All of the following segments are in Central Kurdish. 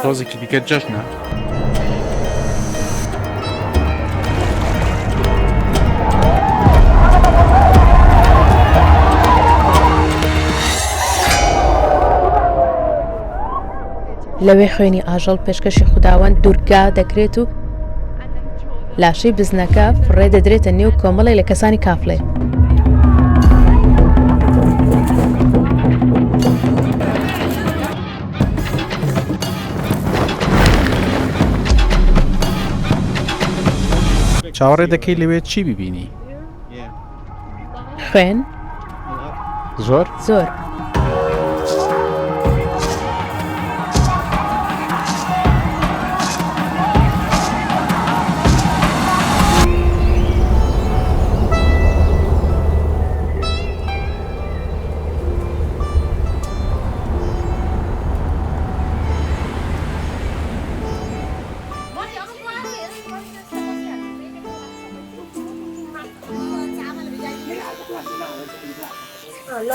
تۆزێکی دیکە جەژنە. لەوێ خوێنی ئاژەڵ پێشکەشی خوداوەند دورگا دەکرێت و لاشەی بزنەکە فڕێ دەدرێتە نێو کۆمەڵێک لە کەسانی کافڵێ. چاوەڕێ دەکەی لەوێ چی ببینی؟ خوێن زۆر؟ زۆر.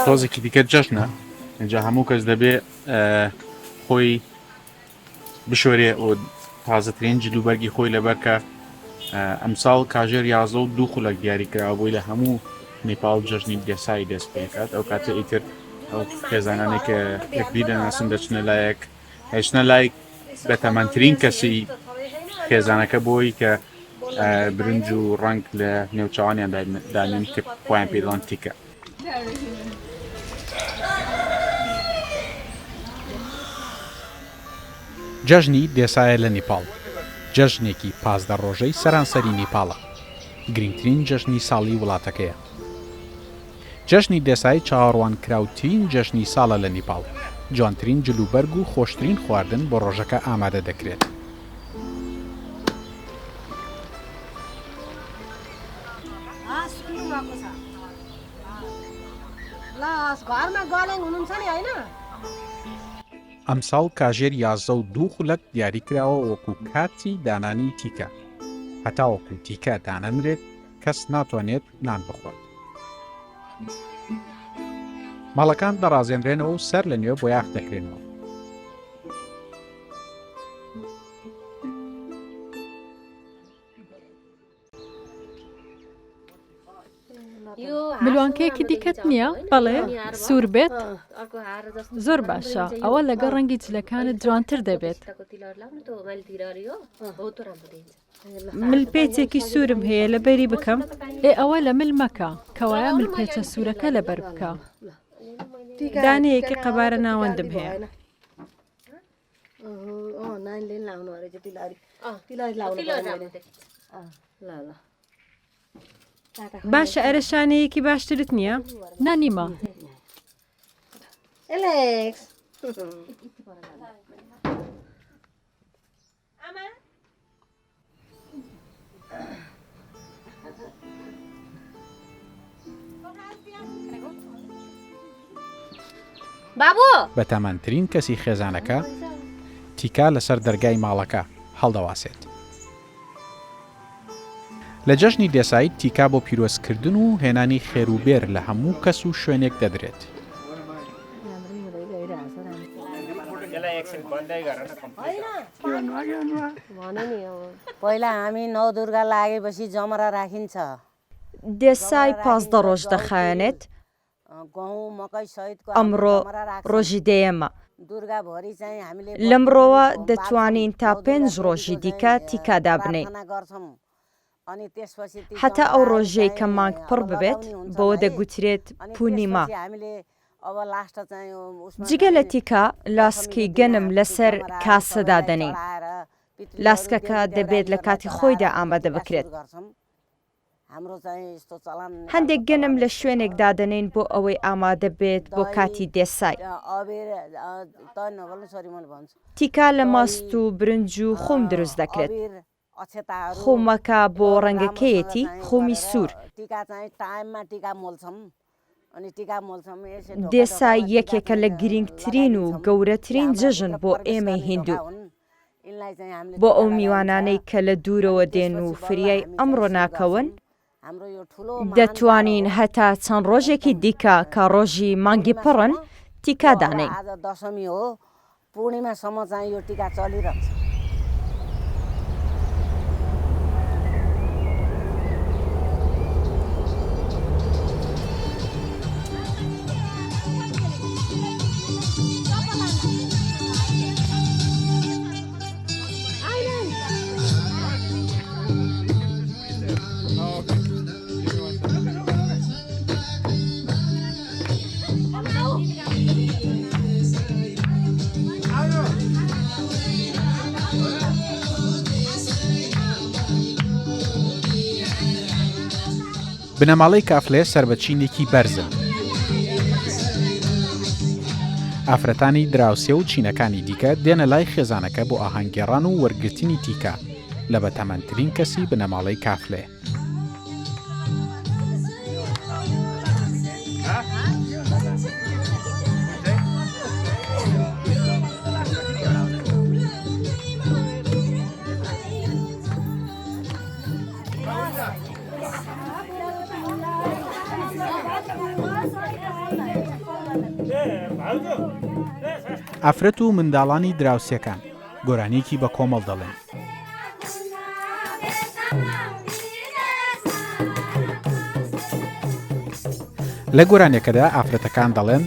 ڕۆزێکی دیکە جەژنە اینجا هەموو کەس دەبێ خۆی بشۆرێ و تازەترین جلوبەرگی خۆی لەبەرکە ئەمساڵ کاژێر یازدە و دوو خولەک دیاری کراوە بۆی لە هەموو نیپاڵ جەژنی دێسای دەست پێکات ئەو کاتە ئیتر ئەو خێزانانێک کە یەکدی دەناسن دەچنە لایەک هێشتە لای بەتەمەنترین کەسی خێزانەکە بۆی کە برنج و ڕەنگ لە نێوچوانیان دانێن کە خۆیان پێ دەڵێن تیکە. جەژنی دێسایە لە نیپاڵ جەژنێکی 15 ڕۆژەی سەرانسەری نیپاڵە، گرنگترین جەژنی ساڵی وڵاتەکەیە. جەژنی دێسای چاوەڕوانکراوترین جەژنی ساڵە لە نیپاڵ، جوانترین جلوبەرگ و خۆشترین خواردن بۆ ڕۆژەکە ئامادە دەکرێت. ئەمساڵ کاژێر 11 و دوو خولەک دیاریکراوە وەکو کاتی دانانی تیکە، هەتاوەکو تیکە دانەنرێت کەس ناتوانێت نان بخوات. ماڵەکان دەڕازێنرێنەوە و سەر لە نوێ بۆیاخ دەکرێنەوە. ملوانکەیەکی دیکەت نییە؟ بەڵێ، سوور بێت؟ زۆر باشە، ئەوە لەگەڵ ڕەنگی جلەکانت جوانتر دەبێت. ملپێچێکی سوورم هەیە، لەبەری بکەم؟ ئێ ئەوە لە مل مەکە، کەوایە ملپێچە سوورەکە لەبەر بکە. دانەیەکی قەبارە ناوەندم هەیە. باشە ئەرە شانەیەکی باشترت نییە؟ نا نیمە. بەتەمەنترین کەسی خێزانەکە تیکا لەسەر دەرگای ماڵەکە هەڵدەواسێت. لە جەژنی دێسای تیکا بۆ پیرۆزکردن و هێنانی خێروبێر لە هەموو کەس و شوێنێک دەدرێت. دێسای 15 ڕۆژ دەخایەنێت، ئەمڕۆ ڕۆژی دەیەمە. لەمڕۆوە دەتوانین تا پێنج ڕۆژی دیکە تیکا دابنێین. هەتا ئەو ڕۆژەی کە مانگ پڕ ببێت، بەوە دەگوترێت پونیما. جگە لە تیکا، لاسکی گەنم لەسەر کاسە دادەنێین. لاسکەکە دەبێت لە کاتی خۆیدا ئامادە بکرێت. هەندێک گەنم لە شوێنێک دادەنێین بۆ ئەوەی ئامادە بێت بۆ کاتی دێسای. تیکا لە ماست و برنج و خوم دروست دەکرێت. خومەکە بۆ ڕەنگەکەیەتی، خومی سوور. دێسای یەکێکە لە گرینگترین و گەورەترین جەژن بۆ ئێمەی هیندوو. بۆ ئەو میوانانەی کە لە دوورەوە دێن و فریای ئەمڕۆ ناکەون، دەتوانین هەتا چەند ڕۆژێکی دیکە کە ڕۆژی مانگی پڕن، تیکا دانێین. पूर्णिमासम्म चाहिँ यो टिका चलिरहन्छ। بنەماڵەی کافلێ سەر بە چینێکی بەرزن. ئافرەتانی دراوسێ و چینەکانی دیکە دێنە لای خێزانەکە بۆ ئاهەنگگێڕان و وەرگرتنی تیکا لە بەتەمەنترین کەسی بنەماڵەی کافلێ. ئافرەت و منداڵانی دراوسێکان گۆرانییەکی بە کۆمەڵ دەڵێن. لە گۆرانیەکەدا ئافرەتەکان دەڵێن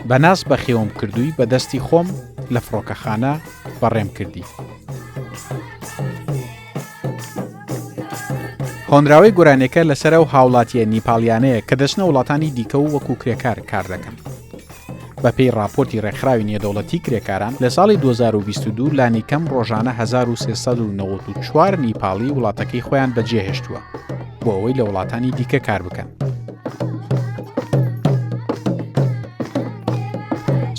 بە ناز بەخێوم کردووی بە دەستی خۆم لە فڕۆکەخانە بەڕێم کردی. هۆنراوەی گۆرانیەکە لەسەر ئەو هاوڵاتیە نیپاڵیانەیە کە دەچنە وڵاتانی دیکە و وەکو کرێکار کار دەکەن. بەپێی ڕاپۆرتی ڕێکخراوی نێودەوڵەتی کرێکاران، لە ساڵی 2022 لانیکەم ڕۆژانە 1394 نیپاڵی وڵاتەکەی خۆیان بەجێهێشتووە بۆ ئەوەی لە وڵاتانی دیکە کار بکەن.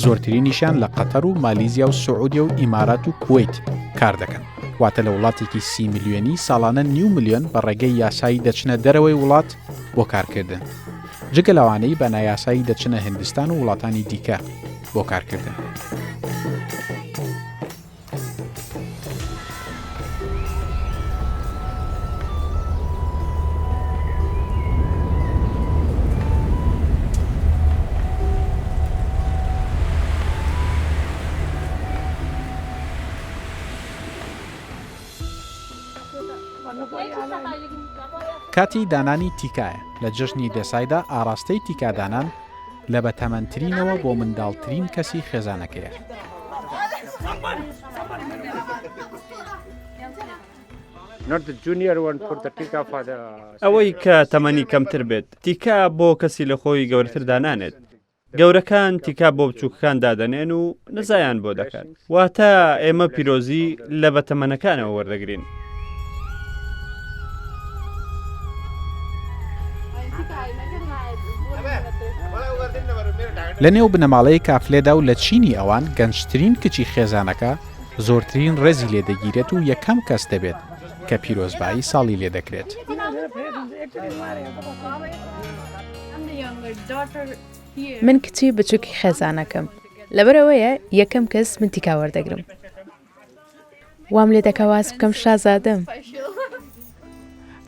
زۆرترینیشیان لە قەتەر و مالیزیا و سعودیە و ئیمارات و کوەیت کار دەکەن. واتە لە وڵاتێکی سی ملیۆنی ساڵانە نیو ملیۆن بە ڕێگەی یاسایی دەچنە دەرەوەی وڵات بۆ کارکردن. جگە لەوانەی بە نایاسایی دەچنە هندستان و وڵاتانی دیکە بۆ کارکردن. کاتی دانانی تیکایە، لە جەژنی دێسایدا ئاڕاستەی تیکادانان لە بەتەمەنترینەوە بۆ منداڵترین کەسی خێزانەکەیە. ئەوەی کە تەمەنی کەمتر بێت تیکا بۆ کەسی لە خۆی گەورەتر دانانێت. گەورەکان تیکا بۆ بچووکەکان دادەنێن و نزایان بۆ دەکەن. واتە ئێمە پیرۆزی لە بەتەمەنەکانەوە وەردەگرین. لە نێو بنەماڵەی کافلێدا و لە چینی ئەوان گەنجترین کچی خێزانەکە زۆرترین ڕێزی لێ دەگیرێت و یەکەم کەس دەبێت کە پیرۆزبایی ساڵی لێ دەکرێت. من کچی بچوکی خێزانەکەم لەبەرئەوەیە یەکەم کەس من تیکا وەردەگرم. وام لێ دەکا واز بکەم شازادەم.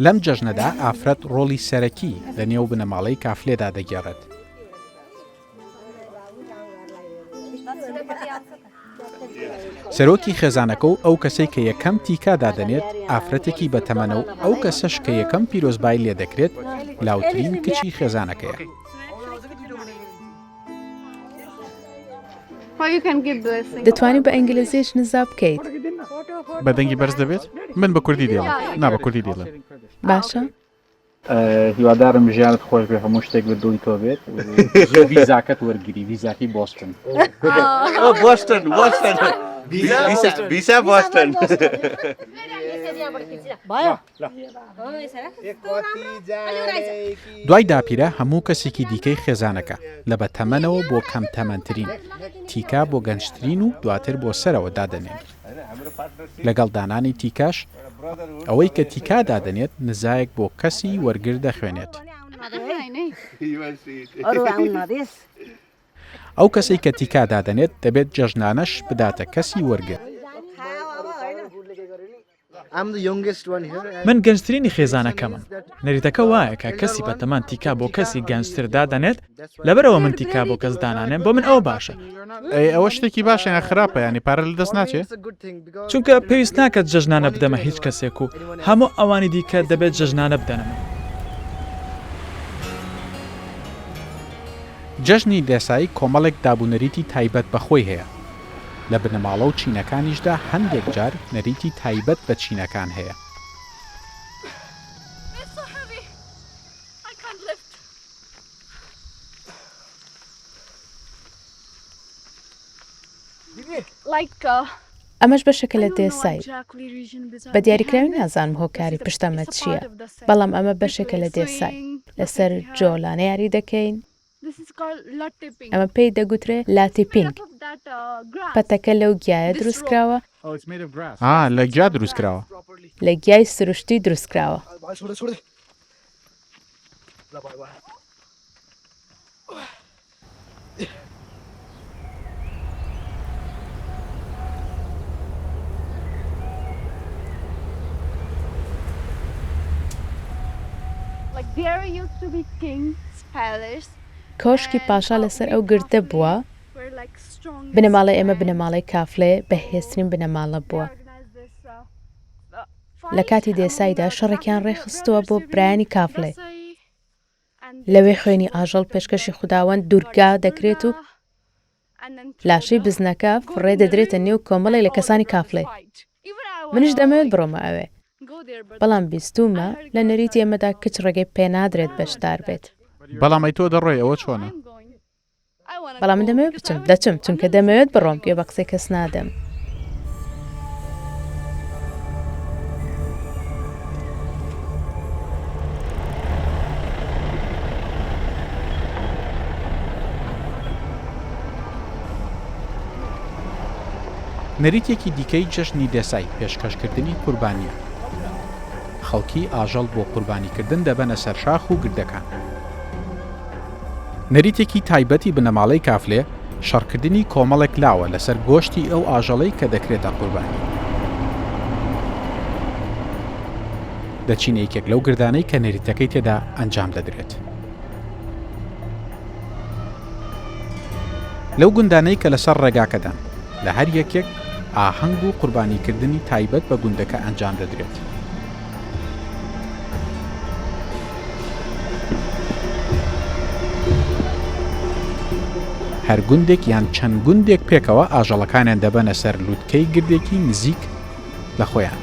لەم جەژنەدا ئافرەت ڕۆڵی سەرەکی لە نێو بنەماڵەی کافلێدا دەگێڕێت. سەرۆکی خێزانەکە و ئەو کەسەی کە یەکەم تیکا دادەنێت ئافرەتێکی بەتەمەنە و ئەو کەسەش کە یەکەم پیرۆزبای لێ دەکرێت لاوترین کچی خێزانەکەیە. دەتوانی بە ئینگلیزیش نزا بکەیت. بە دەنگی بەرز دەبێت؟ من بە کوردی دێڵم. نا بە کوردی دەیڵێم. باشە. هیوادارم ژیانت خۆش بێ هەموو شتێک بە دڵی تۆ بێت زوو ڤیزاکەت وەرگری ڤیزاکەی بۆستن بۆستن بۆستن ڤیزا بۆستن دوای داپیرە هەموو کەسێکی دیکەی خێزانەکە لە بە تەمەنەوە بۆ کەم تەمەنترین تیکا بۆ گەنجترین و دواتر بۆ سەرەوە دادەنێن لەگەڵ دانانی تیکاش ئەوەی کە تیکا دادەنێت نزایەک بۆ کەسی وەرگر دەخوێنێت. ئەو کەسەی کە تیکا دادەنێت دەبێت جەژنانەش بداتە کەسی وەرگر. من گەنجترینی خێزانەکەمم. نەریتەکە وایە کە کەسی بەتەمەن تیکا بۆ کەسی گەنجتر دادەنێت، لەبەرئەوە من تیکا بۆ کەس دانانێم، بۆ من ئەوە باشە. ئەی ئەوە شتێکی باشە یان خراپە یانی پارە لەدەست ناچێ؟ چونکە پێویست ناکات جەژنانە بدەمە هیچ کەسێک و هەموو ئەوانی دیکە دەبێت جەژنانە بدەنە من. جەژنی دێسای کۆمەڵێک دابونەریتی تایبەت بە خۆی هەیە. لە بنەماڵە و چینەکانیشدا هەندێک جار نەریتی تایبەت بە چینەکان هەیە. ئەمەش بەشێکە لە دێسای. بە دیاریکراوی نازانم هۆکاری پشت ئەمە چییە، بەڵام ئەمە بەشێکە لە دێسای. لەسەر جۆلانە یاری دەکەین. ئەمە پێی دەگوترێ لاتیپینگ. پەتەکە لەو گیایە دروستکراوە. ئا، لە گیا دروستکراوە. لە گیای سروشتی دروستکراوە. کۆشکی پاشا لەسەر ئەو گردە بووە. بنەماڵەی ئێمە بنەماڵەی کافلێ بەهێزترین بنەماڵە بووە. لە کاتی دێسایدا شەڕێکیان ڕێکخستووە بۆ برایانی کافلێ. لەوێ خوێنی ئاژەڵ پێشکەشی خوداوەند دورگا دەکرێت و لاشەی بزنەکە فڕێ دەدرێتە نێو کۆمەڵێک لە کەسانی کافلێ. منیش دەمەوێت بڕۆمە ئەوێ، بەڵام بیستوومە لە نەریتی ئێمەدا کچ ڕێگەی پێنادرێت بەشدار بێت. بەڵام ئەی تۆ دەڕۆی، ئەوە چۆنە؟ بەڵام من دەمەوێت بچم. دەچم، چونکە دەمەوێت بڕۆم، گوێ بە قسەی کەس نادەم. نەریتێکی دیکەی جەژنی دێسای پێشکەشکردنی قوربانییە. خەڵکی ئاژەڵ بۆ قوربانیکردن دەبەنە سەر شاخ و گردەکان. نەریتێکی تایبەتی بنەماڵەی کافلێ، شەڕکردنی کۆمەڵێک لاوە لەسەر گۆشتی ئەو ئاژەڵەی کە دەکرێتە قوربانی. دەچینە یەکێک لەو گردانەی کە نەریتەکەی تێدا ئەنجام دەدرێت. لەو گوندانەی کە لەسەر ڕێگاکەدان، لە هەر یەکێک ئاهەنگ و قوربانیکردنی تایبەت بە گوندەکە ئەنجام دەدرێت. هەر گوندێک یان چەند گوندێک پێکەوە ئاژەڵەکانیان دەبەنە سەر لوتکەی گردێکی نزیک لە خۆیان.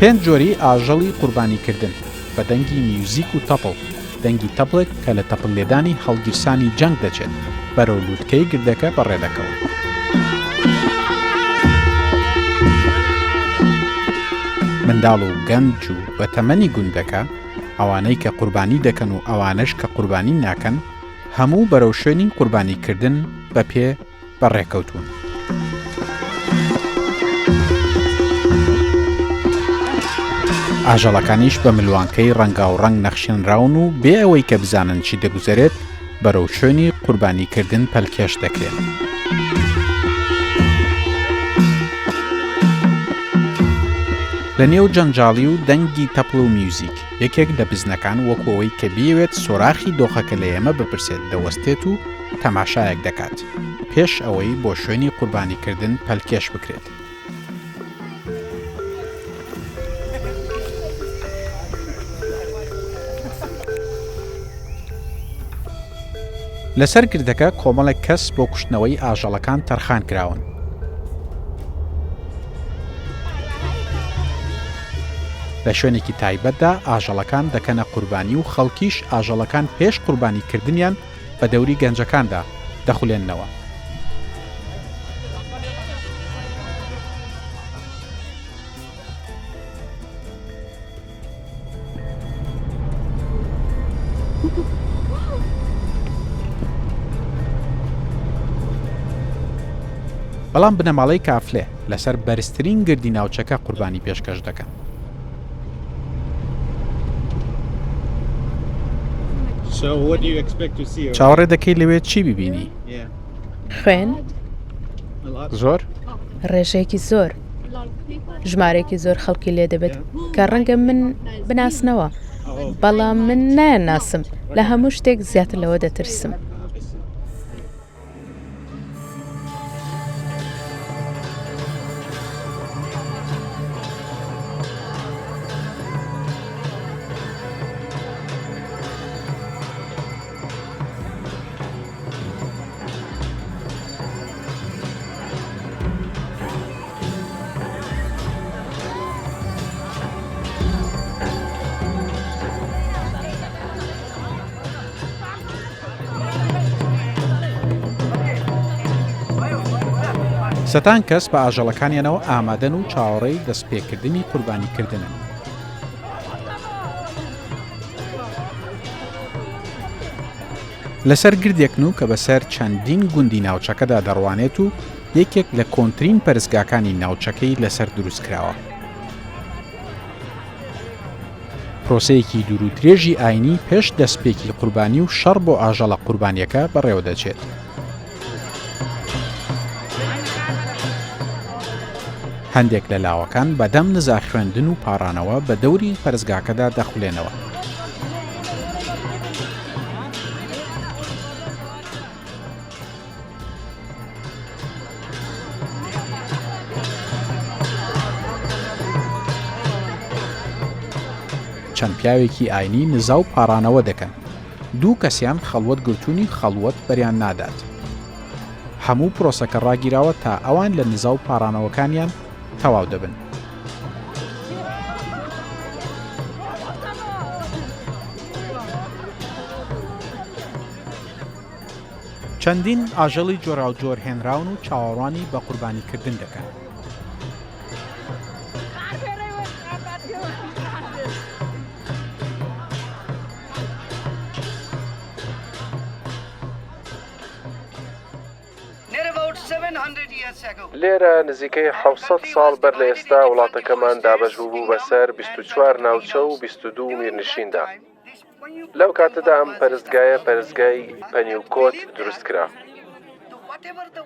پێنج جۆری ئاژەڵی قوربانیکردن بە دەنگی میوزیک و تەپڵ، دەنگی تەپڵێک کە لە تەپڵ لێدانی هەڵگیرسانی جەنگ دەچێت، بەرەو لووتکەی گردەکە بەڕێدەکەون. منداڵ و گەنج و بەتەمەنی گوندەکە، ئەوانەی کە قوربانی دەکەن و ئەوانەش کە قوربانی ناکەن، هەموو بەرەو شوێنی قوربانیکردن بە پێ بەڕێکەوتوون. ئاژەڵەکانیش بە ملوانکەی ڕەنگاوڕەنگ نەخشێنراون و بێ ئەوەی کە بزانن چی دەگوزەرێت، بەرەو شوێنی قوربانیکردن پەلکێش دەکرێن. لە نێو جەنجاڵی و دەنگی تەپڵ و میوزیک، یەکێک لە بزنەکان وەکو ئەوەی کە بیەوێت سۆراخی دۆخەکە لە ئێمە بپرسێت دەوەستێت و تەماشایەک دەکات پێش ئەوەی بۆ شوێنی قوربانیکردن پەلکێش بکرێت. لەسەر گردەکە کۆمەڵێک کەس بۆ کوشتنەوەی ئاژەڵەکان تەرخان کراون. لە شوێنێکی تایبەتدا ئاژەڵەکان دەکەنە قوربانی و خەڵکیش ئاژەڵەکان پێش قوربانیکردنیان بە دەوری گەنجەکاندا دەخولێننەوە. بەڵام بنەماڵەی کافلێ لەسەر بەرزترین گردی ناوچەکە قوربانی پێشکەش دەکەن. چاوەڕێ دەکەی لەوێ چی ببینی؟ خوێن؟ زۆر؟ ڕێژەیەکی زۆر. ژمارەیەکی زۆر خەڵکی لێ دەبێت کە ڕەنگە من بناسنەوە، بەڵام من نایانناسم. لە هەموو شتێک زیاتر لەوە دەترسم. سەتان کەس بە ئاژەڵەکانیانەوە ئامادەن و چاوەڕێی دەستپێکردنی قوربانیکردنن. لەسەر گردێکن و کە بەسەر چەندین گوندی ناوچەکەدا دەڕوانێت و یەکێک لە کۆنترین پەرستگاکانی ناوچەکەی لەسەر دروستکراوە. پرۆسەیەکی دوورودرێژی ئاینی پێش دەستپێکی قوربانی و شەڕ بۆ ئاژەڵە قوربانیەکە بەڕێوەدەچێت. هەندێک لە لاوەکان بەدەم نزا خوێندن و پاڕانەوە بە دەوری پەرستگاکەدا دەخولێنەوە. چەند پیاوێکی ئاینی نزا و پاڕانەوە دەکەن. دوو کەسیان خەڵوەت گرتوونی خەڵوەت بەریان نادات. هەموو پرۆسەکە ڕاگیراوە تا ئەوان لە نزا و پاڕانەوەکانیان تەواو دەبن. چەندین ئاژەڵی جۆراوجۆر هێنراون و چاوەڕوانی بە قوربانیکردن دەکەن. لێرە نزیکەی 700 ساڵ بەر لە ئێستا وڵاتەکەمان دابەش بووبوو بەسەر 24 ناوچە و 22 میرنشیندا. لەو کاتەدا ئەم پەرستگایە پەرستگای پەنیوکۆت دروست کرا.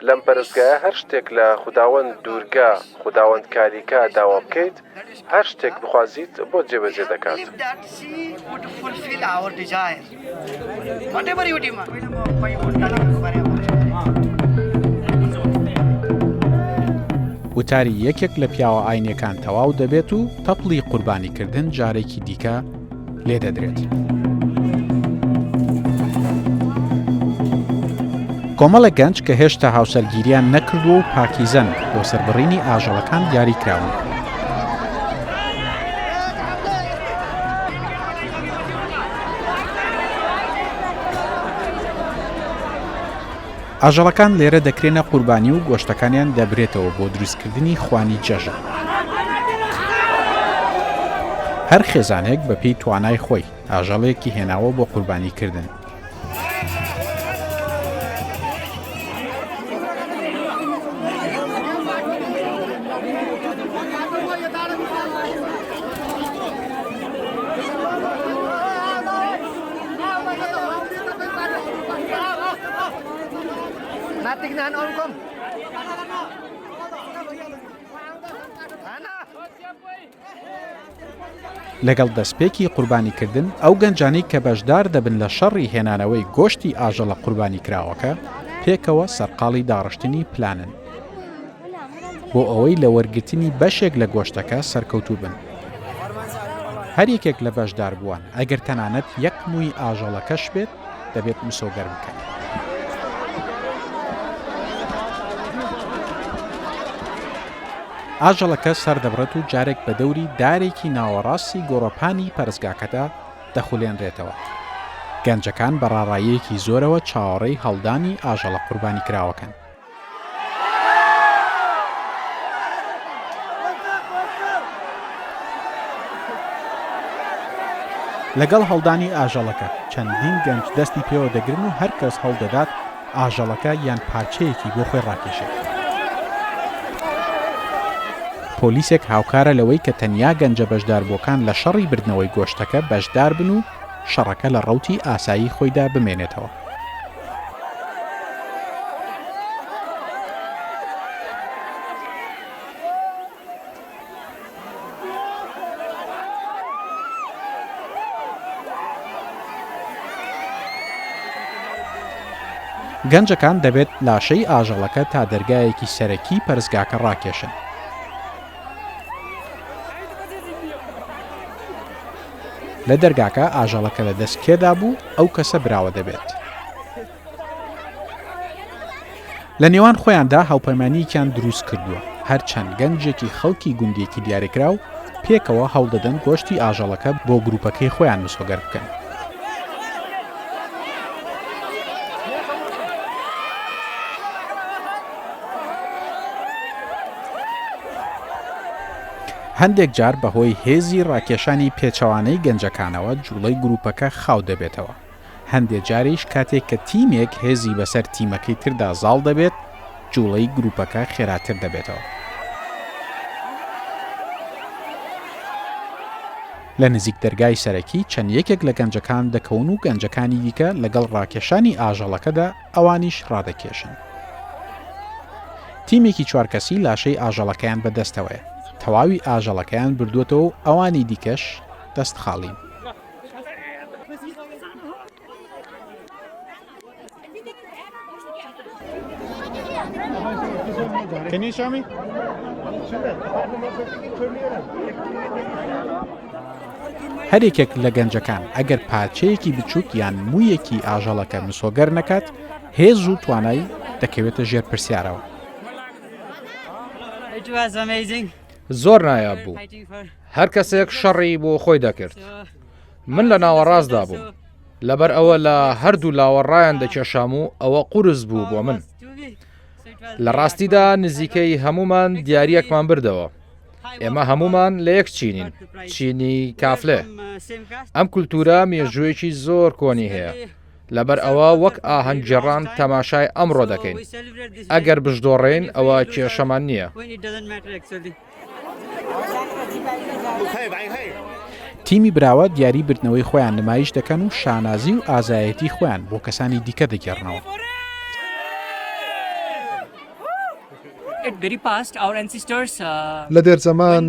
لەم پەرستگایە هەر شتێک لە خوداوەند دوورگا، خوداوەند کالیکا داوا بکەیت، هەر شتێک بخوازیت بۆت جێبەجێ دەکات. وتاری یەکێک لە پیاوە ئاینیەکان تەواو دەبێت و تەپڵی قوربانیکردن جارێکی دیکە لێدەدرێت. کۆمەڵێک گەنج کە هێشتا هاوسەرگیریان نەکردووە و پاکیزەن بۆ سەربڕینی ئاژەڵەکان دیاری کراون. ئاژەڵەکان لێرە دەکرێنە قوربانی و گۆشتەکانیان دەبرێتەوە بۆ دروستکردنی خوانی جەژن. هەر خێزانێک بەپێی توانای خۆی ئاژەڵێکی هێناوە بۆ قوربانیکردن. لەگەڵ دەستپێکی قوربانیکردن، ئەو گەنجانەی کە بەشدار دەبن لە شەڕی هێنانەوەی گۆشتی ئاژەڵە قوربانیکراوەکە، پێکەوە سەرقاڵی داڕشتنی پلانن بۆ ئەوەی لە وەرگرتنی بەشێک لە گۆشتەکە سەرکەوتوو بن. هەر یەکێک لە بەشداربووان ئەگەر تەنانەت یەک مووی ئاژەڵەکەش بێت، دەبێت مسۆگەر بکەن. ئاژەڵەکە سەردەبڕێت و جارێک بە دەوری دارێکی ناوەڕاستی گۆڕەپانی پەرستگاکەدا دەخولێنرێتەوە. گەنجەکان بە ڕاڕاییەکی زۆرەوە چاوەڕێی هەڵدانی ئاژەڵە قوربانیکراوەکەن. لەگەڵ هەڵدانی ئاژەڵەکە، چەندین گەنج دەستی پێوە دەگرن و هەر کەس هەوڵدەدات ئاژەڵەکە یان پارچەیەکی بۆ خۆی ڕاکێشێت. پۆلیسێک هاوکارە لەوەی کە تەنیا گەنجە بەشداربووەکان لە شەڕی بردنەوەی گۆشتەکە بەشداربن و شەڕەکە لە ڕەوتی ئاسایی خۆیدا بمێنێتەوە. گەنجەکان دەبێت لاشەی ئاژەڵەکە تا دەرگایەکی سەرەکی پەرستگاکە ڕاکێشن. لە دەرگاکە ئاژەڵەکە لە دەست کێدا بوو ئەو کەسە براوە دەبێت. لە نێوان خۆیاندا هاوپەیمانییەکیان دروست کردووە، هەر چەند گەنجێکی خەڵکی گوندێکی دیاریکراو پێکەوە هەوڵدەدەن گۆشتی ئاژەڵەکە بۆ گروپەکەی خۆیان مسۆگەر بکەن. هەندێک جار بەهۆی هێزی ڕاکێشانی پێچەوانەی گەنجەکانەوە جوڵەی گروپەکە خاو دەبێتەوە. هەندێ جاریش کاتێک کە تیمێک هێزی بەسەر تیمەکەی تردا زاڵ دەبێت، جوڵەی گروپەکە خێراتر دەبێتەوە. لە نزیک دەرگای سەرەکی چەند یەکێک لە گەنجەکان دەکەون و گەنجەکانی دیکە لەگەڵ ڕاکێشانی ئاژەڵەکەدا ئەوانیش ڕادەکێشن. تیمێکی چوارکەسی لاشەی ئاژەڵەکەیان بەدەستەوەیە، تەواوی ئاژەڵەکەیان بردووەتەوە و ئەوانی دیکەش دەست خاڵین. هەر یەکێک لە گەنجەکان ئەگەر پارچەیەکی بچووک یان موویەکی ئاژەڵەکە مسۆگەر نەکات، هێز و توانای دەکەوێتە ژێر پرسیارەوە. زۆر نایاب بوو. هەر کەسێک شەڕی بۆ خۆی دەکرد. من لە ناوەڕاستدا بووم. لەبەر ئەوە لە هەردوو لاوە ڕایان دەکێشام و ئەوە قورس بوو بۆ من. لە ڕاستیدا نزیکەی هەمومان دیاریەکمان بردەوە. ئێمە هەمومان لە یەک چینین، چینی کافلێ. ئەم کولتورە مێژوویەکی زۆر کۆنی هەیە. لەبەر ئەوە وەک ئاهەنگگێڕان تەماشای ئەمڕۆ دەکەین. ئەگەر بشدۆڕێین ئەوە کێشەمان نییە. تیمی براوە دیاری بردنەوەی خۆیان نمایش دەکەن و شانازی و ئازایەتی خۆیان بۆ کەسانی دیکە دەگێڕنەوە. لە دێرزەمان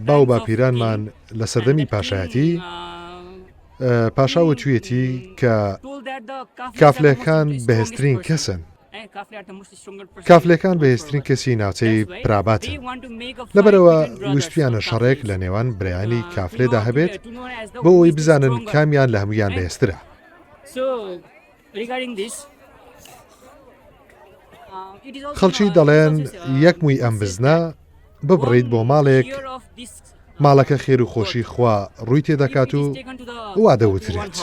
باو باپیرانمان لە سەردەمی پاشایەتی پاشا وتویەتی کە کافلەکان بەهێزترین کەسن. کافلێکان بەهێزترین کەسی ناوچەی پراباتن. لەبەرئەوە ویستویانە شەڕێک لە نێوان برایانی کافلێدا هەبێت بۆ ئەوەی بزانن کامیان لە هەموویان بەهێزترە. خەڵکی دەڵێن یەک مووی ئەم بزنە ببڕیت بۆ ماڵێک، ماڵەکە خێر و خۆشی خوا ڕووی تێدەکات و وا دەوترێت.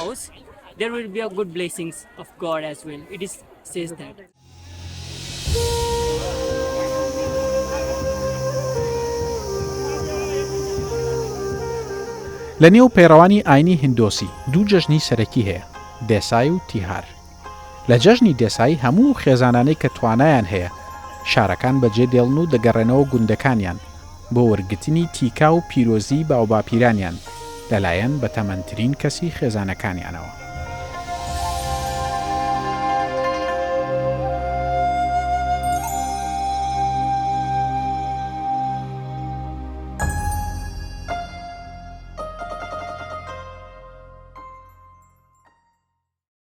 لە نێو پەیڕەوانی ئاینی هیندۆسی دوو جەژنی سەرەکی هەیە، دێسای و تیهار. لە جەژنی دێسای هەموو ئەو خێزانانەی کە توانایان هەیە شارەکان بەجێ دێڵن و دەگەڕێنەوە گوندەکانیان بۆ وەرگرتنی تیکا و پیرۆزیی باوباپیرانیان لەلایەن بەتەمەنترین کەسی خێزانەکانیانەوە.